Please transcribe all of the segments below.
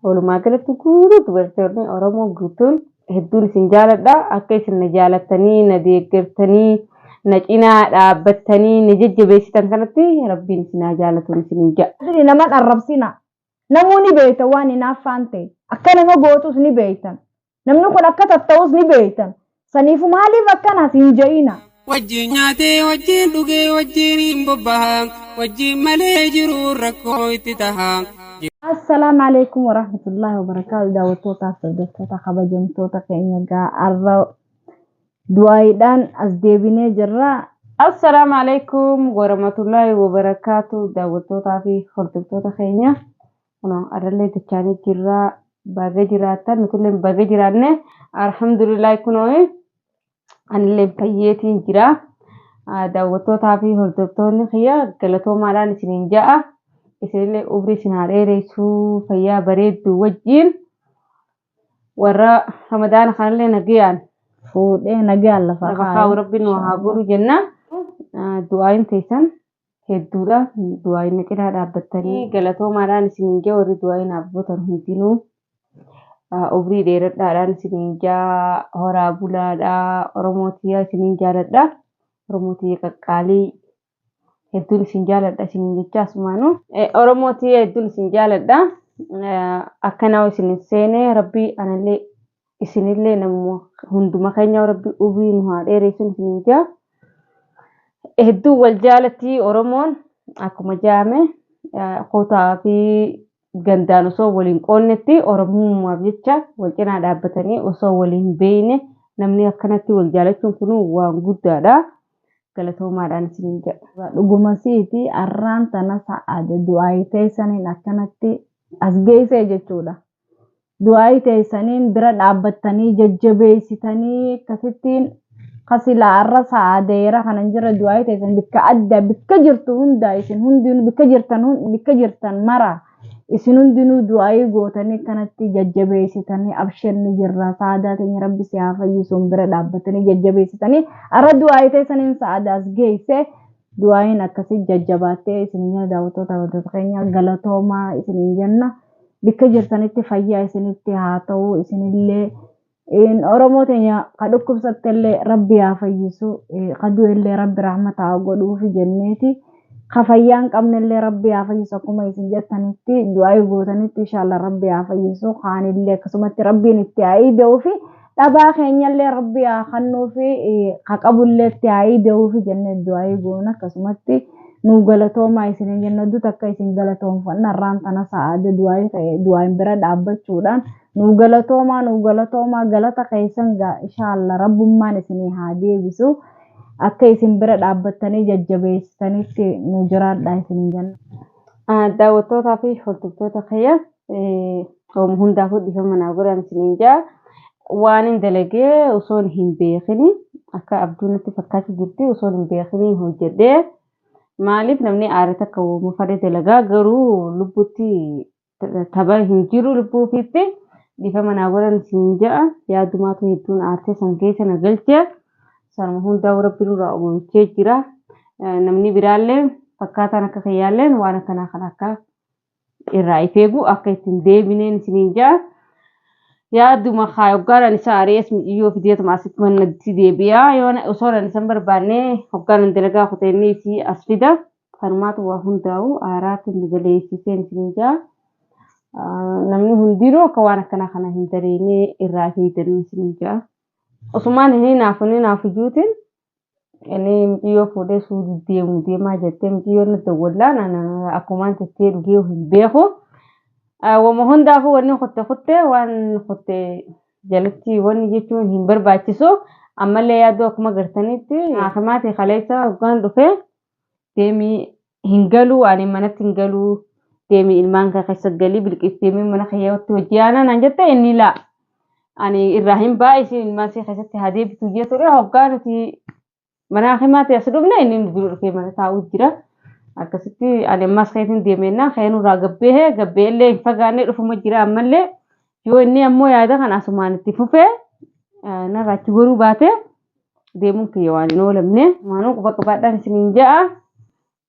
Walumaa galatti guutuu dubartoonni Oromoo guutuun hedduun isin jaaladha. Akka isin na jaalattanii, na deeggartanii, na cinaa dhaabbattanii, na jajjabeessitan kanatti Rabbiin isin haa jaalatuun isiniin ja'a. Adri naman arrabsina. Namuu ni beeyta waan hinaaffaan ta'e. Akka nama gootus ni beeytan. Namni kun akka tatta'us ni beeytan. Saniifu maaliif akkana hin je'ina. Wajjin nyaatee wajjin dhugee wajjin hin bobbaha wajjin malee jiruun rakkoo itti taha. Assalaamu alaikum warahmatullahi wabarakaatu daawwattootaaf hordoftoota kabajamtoota keenya gaa arra du'aayiidhaan as deebinee jirra. Assalaamu alaikum warahmatullahi wabarakaatu daawwattootaa fi hordoftoota keenya. Kunoo arrallee dachaanii jirra baga jiraattan nutillee baga jiraanne alhamdulillah kunoo anillee fayyeetiin jira. Daawwattootaa fi hordoftoonni kiyya galatoomaadhaan isiniin ja'a. Isinillee umrii isin haa dheereessuu fayyaa bareedduu wajjin warra ramadaana kanallee nagayaan Fuudhee nagayaan lafa lafa kaa'u rabbiin nu haa godhu jenna. Du'aayin teessan hedduudha. Du'aayin na cinaa dhaabbattanii galatoomaadhaan isiniin ja'a warri du'aayin naaf gootan hundinuu. Umrii dheeradhaadhaan isiniin ja'a horaa bulaadhaa Oromoo tiyyaa isiniin jaaladha. Oromoo tiyya qaqqaalii hedduun isin jaaladha isiniin jecha asumaanuu. Oromoo tiyya hedduun isin jaaladha. Akkanaa isin hin seene rabbii anallee isinillee namuma hunduma keenya rabbi umrii nu haa dheeressuun isiniin ja'a. Hedduu wal jaalatti Oromoon akkuma jaame kutaa fi gandaan osoo waliin qoonnetti Oromummaaf jecha wal cinaa dhaabbatanii osoo wal hin beekne namni akkanatti wal jaalachuun kun waan guddaadha. Galatoomaadhaan isiniin jedha. Dhuguma siiti arraan tana sa'aada du'aayii teessaniin akkanatti as geessee jechuudha. Du'aayii teessaniin bira dhaabbattanii jajjabeessitanii akkasittiin kasilaa arra sa'aadeera kanan jira du'aayii teessan bikka adda bikka jirtu hunda isin hundinuu bikka jirtan bikka jirtan mara isin hundinuu du'aayii gootanii kanatti jajjabeessitanii abshirni jirra sa'aadaa teenya rabbi si haa fayyisuun bira dhaabbatanii jajjabeessitanii arra du'aayii teessaniin sa'aadaas geesse du'aayiin akkasii jajjabaattee isin jenna daawwattoota hordoftoota keenya galatoomaa isin jenna. Bikka jirtanitti fayyaa isinitti haa ta'u isinillee Oromoo teenya ka dhukkubsattellee rabbi haa fayyisu ka du'ellee rabbi rahmata haa godhuufi jenneeti ka fayyaa hin qabnellee rabbi haa fayyisu akkuma isin jettanitti du'aa gootanitti inshallah rabbi haa fayyisu kaanillee akkasumatti rabbiin itti haa ida'uufi dhabaa keenyallee rabbi haa kennuufi ka qabullee itti haa ida'uufi jennee du'aa goona akkasumatti nu galatoomaa isiniin jenna hedduu takka isin galatoomfanna har'aan tana sa'aada du'aa ta'e du'aan bira dhaabbachuudhaan nu galatoomaa nu galatoomaa galata keessan gaa inshallah rabbummaan isinii haa deebisu akka isin bira dhaabbattanii jajjabeessitanitti nu jiraadha isiniin jenna. Daawwattootaa fi hordoftoota kiyya hundaafuu dhiifama naa godhan isiniin ja'a. Waan hin dalagee osoo hin beekini akka abduu natti fakkaachuu jirti osoo hin beekini hojjedhee maaliif namni aare takka uuma fadhe dalagaa garuu lubbutti tapha hin jiru lubbuu ofiitti dhiifama naa godhan isiniin ja'a yaadumaatu hedduun aartee san keessa na galche sanuma hundaa rabbi nurraa oolchee jira namni biraallee fakkaataan akka kiyyaalleen waan akkanaa kan akka irraa if eegu akka ittiin deebineen isiniin ja'a. Yaaduma hoggaadhaan isa ari'ees mi'iyyoo fideetuma asitti manatti deebi'a. Yoo osoo ani isan barbaanne hoggaan dalagaa kuteenni isii as fida. Kanumaatu waa hundaa'u aaraatti nu daleessiseen isiniin ja'a. Namni hundinuu akka waan akkanaa kana hin daleenne irraa if eeggannu isiniin ja'a. Osumaan inni naafu inni naafu iyyuutiin inni mucayyoo fuudhee suudii deemu deemaa jettee mucayyoon na dawwallaan akkumaan tettee dhugee hin beeku. Wama hundaafuu wanni kutte kutte waan kutte jalatti wanni jechuun hin barbaachisu. Ammallee yaaddoo akkuma gartanitti haakimaatii kaleessa hoggaan dhufee deemii hin galuu ani manatti hin galuu deemii ilmaan kee keessa galii bilqiis deemii mana kiyyatti hojii aanaa naan jette inni laa ani irraa hin ba'a isiin ilmaan isii keessatti haa deebitu jee ture hoggaa nuti mana hakimaatti as dhufne inni nu dura dhufee mana taa'uu jira. Akkasitti ani ammas keetiin deemennaa kee nurraa gabbee gabbee illee hin fagaanne dhufuma jira ammallee yoo inni ammoo yaada kana asumaan itti fufee narraa achi goruu baate deemuun kiyya waan hin oolamne. Maanuu quba qabaadhaan isiniin ja'a.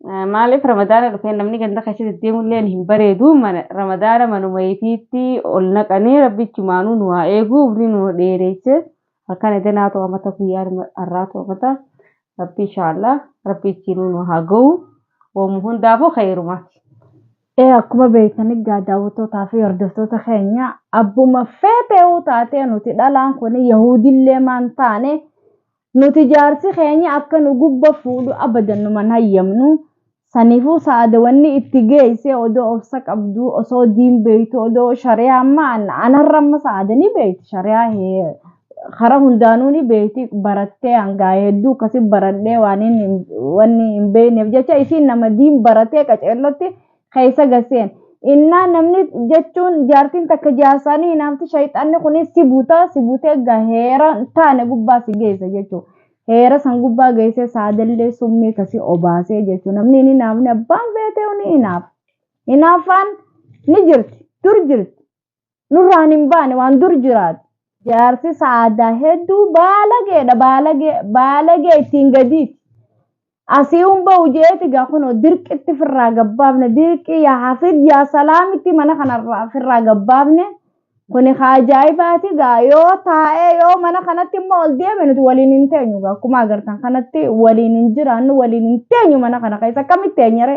Maaliif ramadaana dhufee namni ganda keessa deddeemullee hin bareedu. Ramadaana manuma ifiitti ol naqanii rabbichumaanuu nu haa eegu umrii nu dheeresse. Halkan edanaa to'amata guyyaa har'aa to'amata. Rabbi inshaallah rabbi ittiin nu haa ga'u. Woomu hundaafuu khayrumaati. Ee akkuma beektani egaa daawwattootaa fi hordoftoota keenya abbuma feetee'uu taatee nuti dhalaan kun yahuudillee maan taane nuti jaarsi keenya akka nu gubba fuudhu abadan numan hayyamnu. Saniifuu sa'aada wanni itti geesse odoo obsa qabdu osoo diin beektu odoo shari'aa amma anarra amma sa'aada ni beekti shari'aa karaa hundaanuu ni beekti barattee hangaa hedduu akkasi baradhee waan wanni hin beekneef jecha isiin nama diin baratee qaceellotti keessa gaseen. Innaa namni jechuun jaartiin takka jaarsaanii hinaafti shayxaanni kunis si buta si butee gaheera taane gubbaa si geessa jechuudha. Heera san gubbaa geessee saadallee summii kasi obaasee jechuudha. Namni hin hinaafne abbaan feetee ni hinaafa. Hinaafaan ni jirti dur jirti nurraan hin baane waan dur jiraatu. Jaarsi saadaa hedduu baalageedha baalagee baalagee ittiin gadiiti. Asii hun bahu jeeti gaa kunoo dirqitti firraa gabbaafne dirqii yaa hafid yaa salaamitti mana kanarraa firraa gabbaafne kuni ajaa'ibaati gaa yoo taa'ee yoo mana kanatti immoo ol deeme nuti waliin hin teenyu gaa akkuma agartan kanatti waliin hin jiraannu waliin hin teenyu mana kana keessa akkamitti teenyare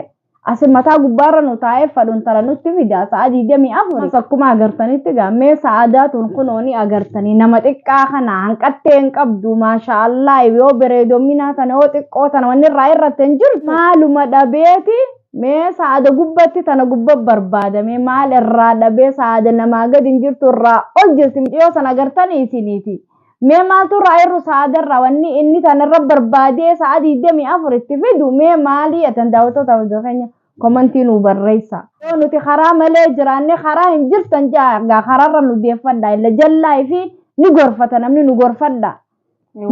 asi mataa gubbaarra nu taa'ee fadhuun tala nutti fida sa'a 24 akkuma agartanitti gaa mee sa'aadaa tun kunoo ni agartanii nama xiqqaa kana hanqattee hin qabdu maashaallah yoo bareedominaa tana yoo xiqqoo tana wanni irraa irratti hin jirtu maaluma dhabeeti mee sa'aada gubbatti tana gubba barbaadame maal irraa dhabee sa'aada namaa gadi hin jirtu irraa ol jirti miciyoo sana agartanii isiniiti. Mee maaltu irraa irru sa'aada irraa wanni inni tanarra barbaadee sa'a 24 itti fidu mee maalii atan daawwattoota hordoftoota keenya komantii nu barreessa. Yoo nuti karaa malee jiraanne karaa hin jirtan jaa karaarra nu deeffadha illa jallaa fi ni gorfata namni nu gorfadha.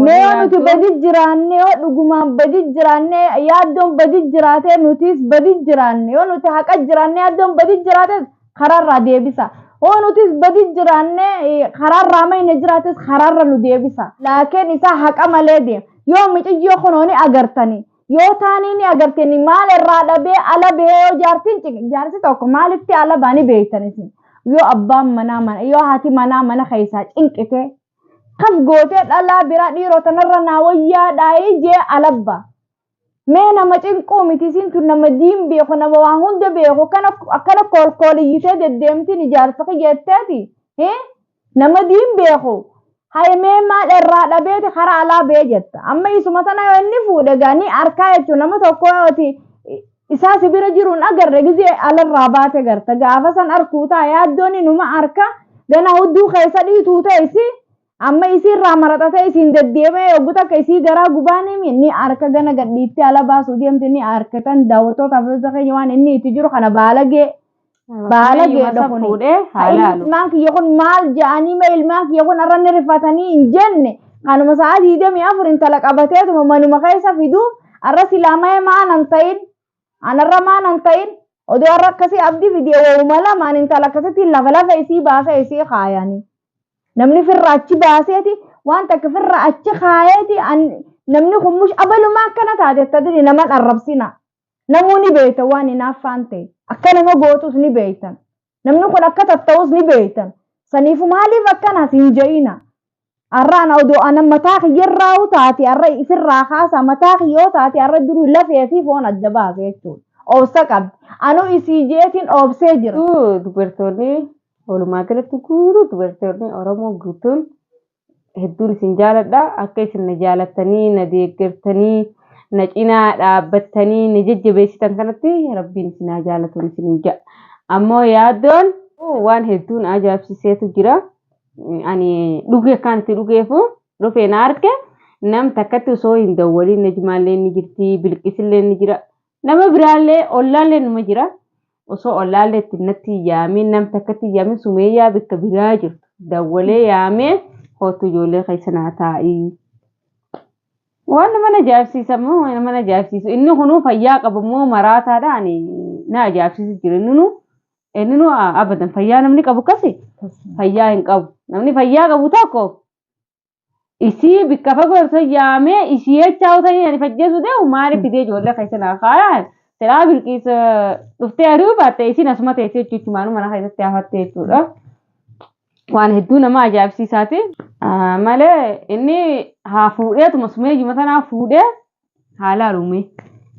Mee yoo nuti badi jiraanne yoo dhugumaan badi jiraanne yaaddoon badi jiraate nutis badi jiraanne yoo nuti haqa jiraanne yaaddoon badi jiraate karaarraa deebisa. Yoo nutis badi jiraanne karaarraa mayna jiraates karaarra nu deebisa. Laakiin isaa haqa malee deema. Yoo miciyyoo kunoo ni agartani. Yoo taanii ni agartani maal irraa dhabee ala bahee yoo jaartiin jaarsi tokko maalitti ala baanii beektan isin. Yoo abbaan manaa mana yoo haati manaa mana keessaa cinqite kaf gootee dhalaa biraa dhiirota tanarra naa wayyaa dhaayee jee alabba. Mee nama cinquu miti isin tun nama diin beeku nama waa hunda beeku akkana koolkooliyyitee deddeemtiin ijaarsa kiyyeetteeti. Nama diin beeku. Haye mee maal irraa dhabeeti karaa alaa bee jetta. Amma isuma tana yoo inni fuudhe gaa ni arkaa jechuun nama tokko yooti isaa si bira jiruun agarre gizee alarraa baate garta. Gaafa san arkuu ta'a yaaddoon inuma arka gana hudduu keessa dhiituu ta'esi. Amma isiirraa maraxatee isiin deddeemee yogguu takka isii garaa gubaan himi ni arka gana gadhiittee ala baasuu deemte ni arkatan daawwattoota hordoftoota keenya waan inni itti jiru kana baalagee baalageedha kuni. Ilmaan kiyya kun maal ja'anii mee ilmaan kiyya kun har'a ni rifatanii hin jenne kanuma sa'a 24 intala qabateetuma manuma keessa fiduuf har'a silaa mee maan ta'in anarra maan ta'in odoo har'a akkasii abdii fidee waa'uma lamaan intala akkasitti lafa lafa isii baasee isii kaayanii. Namni firraa achi baaseeti waan takka firraa achi kaayeeti namni kun mush abalumaa akkana taate tadiri nama arrabsina. Namuu ni beektan waan hinaaffaan ta'e akka nama gootus ni beektan. Namni kun akka tatta'us ni beektan. Saniifu maaliif akkanaas hin je'ina. Har'aan odoo ana mataa kiyyarraa taate har'a ifirraa kaasa mataa kiyyoo taate har'a duruu lafee fi foon adda baase jechuudha. Obsa qabdi. Anuu isii jeetiin obsee jira. Dubartoonni walumaa galatti guutuu dubartoonni Oromoo guutuun hedduun isin jaaladha. Akka isin na jaalattanii, na deeggartanii, na cinaa dhaabbattanii, na jajjabeessitan kanatti rabbiin isin haa jaalatu isiniin jedha. Ammoo yaaddoon waan hedduun ajaa'ibsiiseetu jira. Ani dhugee akkaan itti dhugeefu dhufee na arge nam takkatti osoo hin dawwaliin Najmaallee ni jirti, Bilqisillee ni jira. Nama biraallee ollaallee numa jira. Osoo ollaallee itti natti yaamee nam takkatti yaamee sumeeyyaa bakka biraa jirtu dawwalee yaamee kootu ijoollee keessa naa taa'ii. Waan nama ajaa'ibsiisa moo nama ajaa'ibsiisu inni kunuu fayyaa qabu moo maraataadha ani na ajaa'ibsiisu jira inni abadan fayyaa namni qabu kasi fayyaa hin qabu namni fayyaa qabu tokko isii bikka fagoo osoo yaamee isii jechaa osoo ani fajjeessu deemu maaliif fidee ijoollee keessa naa kaayaan Silaa Bilqiis dhuftee ari'uu baatte isiin asuma teessee jechuumaanuu mana keessatti hafatte jechuudha. Waan hedduu nama ajaa'ibsiisaati. Malee inni haa fuudheetuma sumeeyyuma tanaa fuudhee haa laalume.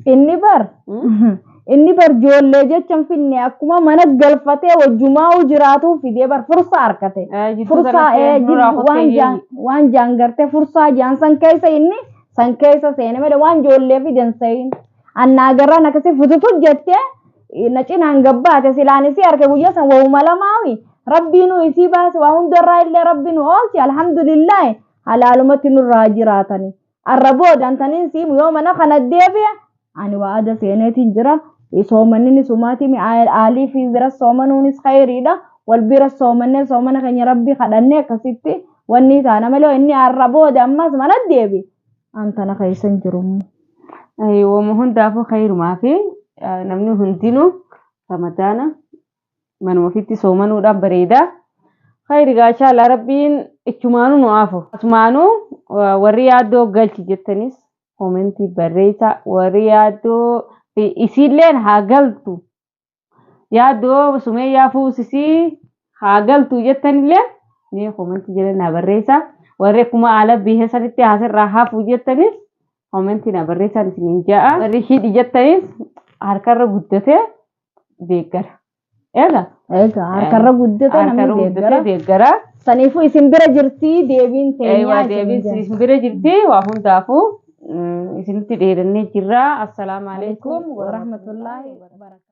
Inni bar inni bar ijoollee jecha hin finne akkuma mana galfatee wajjumaa'uu jiraatuu fidee bar fursaa argate. Fursaa waan jaan waan jaan gartee fursaa jaan san keessa inni san keessa seene malee waan ijoollee fidan sayin. Annaa garaan akkasii fututu jettee na cinaan gabbaate silaan isii arge guyyaa san wahuma lamaawi rabbiinuu isii baase waa hundarraa illee rabbiin oolche alhamdulillaahi halaalumatti nurraa jiraatani. Arra boodaan taniin siimu yoo mana kana deebi'e ani waa ada seeneetiin jira. Soomanni sumaatii aalii fi bira soomanuunis khayriidha. Wal bira soomannee soomana keenya rabbii kadhannee akkasitti wanni taana malee inni arra booda ammas mana deebi. An tana keessa hin jiru. Wama hundaafuu khayrumaa fi namni hundinuu ramadaana manuma ofiitti soomanuudhaan bareeda. Khayri gaashaala rabbiin ichumaanuu nu aafu. Asumaanuu warri yaaddoo galchi jettanis koomentii barreessaa warri yaaddoo fi isiilleen haa galtu. Yaaddoo sumeeyyaa fuusisii haa galtu jettanillee mee koomentii jala naa barreessaa. Warri akkuma haala biyya sanitti haasirraa hafu jettanis koomentii naa barreessaan isiniin ja'a. Warri hidhi jettanis harkarra guddatee deeggara. Eega Egaa harkarra guddate namni harkarra deeggara. guddatee deeggara. Saniifuu isin bira jirti deebiin teenyaa Eewwa isin deebiin jira. isin bira jirti waa hundaafuu isinitti dheerannee jirra. Assalaamu alaikum Warahmatullaahi wabarakatuh.